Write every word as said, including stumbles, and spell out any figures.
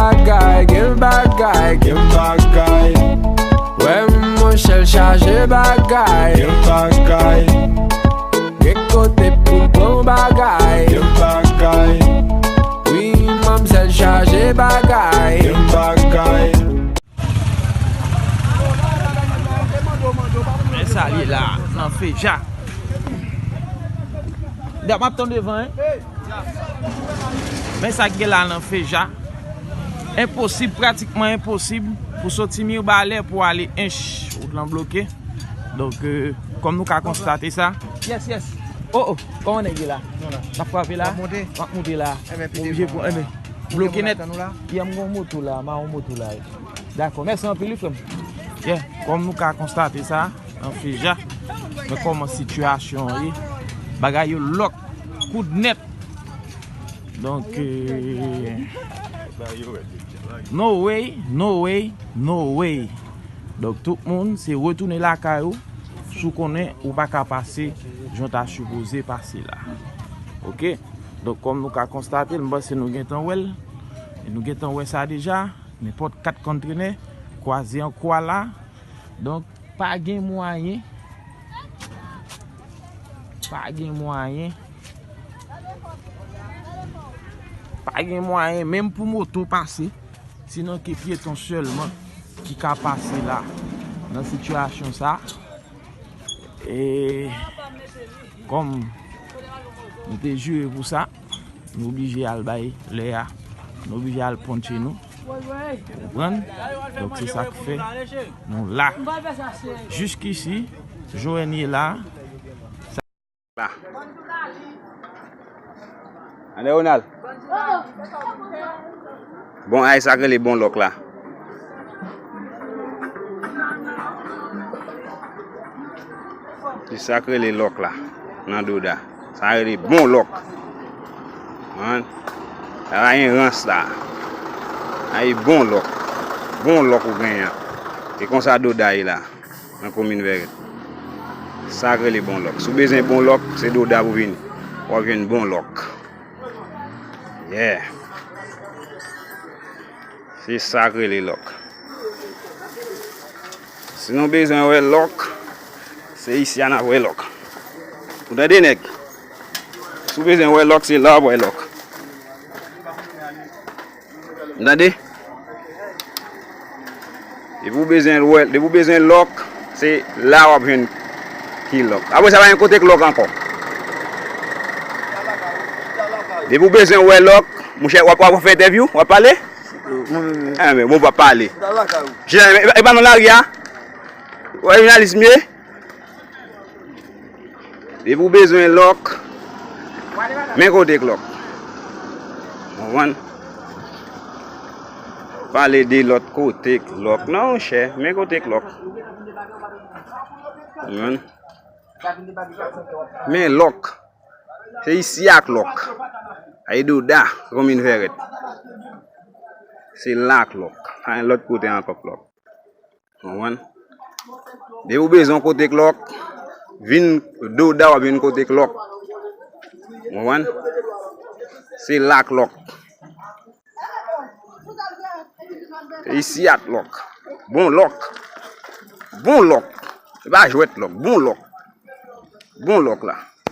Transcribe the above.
Bagay, gen bagay, gen bagay. Wè monchè l chaje bagay. Gen bagay. Gen kote pou l pran bagay. Gen bagay. Wi, manmzèl chaje bagay. Gen bagay. Men sa l ye la, nan Feja. Dat m ap tann devan, en. Men sa k gen la nan Feja. Enposib, pratikman enposib pou soti Mibalè pou ale Ench, wout lan bloke. Donk, euh, kòm nou ka konstate sa. Yes, yes. Oh, oh, kòman nèg ye la? N ap frape la? W ap monte? M ap monte la. Enben, oblije pran, enben, bloke nèt. Yè m gen yon moto la, m a yon moto la. Dakò, mèsi anpil wi, frè m. Yeah, kòm nou ka konstate sa, nan Feja, men kòman sitiyasyon an ye, bagay yo lòk, koud nèt. Donk, euh, no way, no way, no way. Donk, tout moun, se retounen lakay ou, si w konnen ou pa ka pase jan w ta sipoze pase la. Oke? Donk, kòm nou ka konstate l, m panse nou gentan wè l. E nou gentan wè sa deja. Nenpòt kat konntenè kwaze an kwa la. Donk, pa gen mwayen. Pa gen mwayen. Pa gen mwayen, menm pou moto pase. Se nan ke pyeton sèlman ki ka pase la. Nan sitiyasyon sa, e kòm nou te jire pou sa, nou oblije al bay lè a. Nou oblije al ponche nou. Ou konprann? Donk, se sa k fè nou la. Jiskisi, Joène ye la. La. André Ronald. Bon, ay, sa k rele bon lòk la. Se sa k rele lòk la, nan Doda. Sa rele bon lòk. Konprann? Sa pa gen rans la. Ay, bon lòk. Bon lòk ou genyen an. E konsa Doda ye la, nan komin Vèrèt. Sa k rele bon lòk. Si w bezwen bon lòk, se Doda pou vini. W ap jwenn bon lòk. Yeah. Se sa k rele lòk. Si nou bezwen wè lòk, se isi a n ap wè lòk. Ou tande, nèg? Si w bezwen wè lòk, se la w ap wè lòk. Ou tande? Depi w bezwen wè, depi w bezwen lòk, se la w ap jwenn ki lòk. Apre sa, pa gen kote k lòk ankò. Depi w bezwen wè lòk, monchè, w ap, w ap fè entèvyou, w ap pale? Mwen menm, wi. Enben, bon, w ap pale. M lakay ou. Jan, e, e pa nan lari a? Ou wè jounalis m ye? Depi w bezwen lòk, men kote k lòk. Konprann? Pale de lòt kote k lòk. Non, monchè, men kote k lòk. Konprann? Men lòk. Se isi a k lòk. Ay, Doda, komin Vèrèt. Se la k lòk. Pa gen lòt kote ankò k lòk. Konprann? Depi w bezwen yon kote k lòk, vin Doda, w ap jwenn kote k lòk. Konprann? Se la k lòk. Se isi a k lòk. Bon lòk. Bon lòk. Se pa jwèt lòk. Bon lòk. Bon lòk la.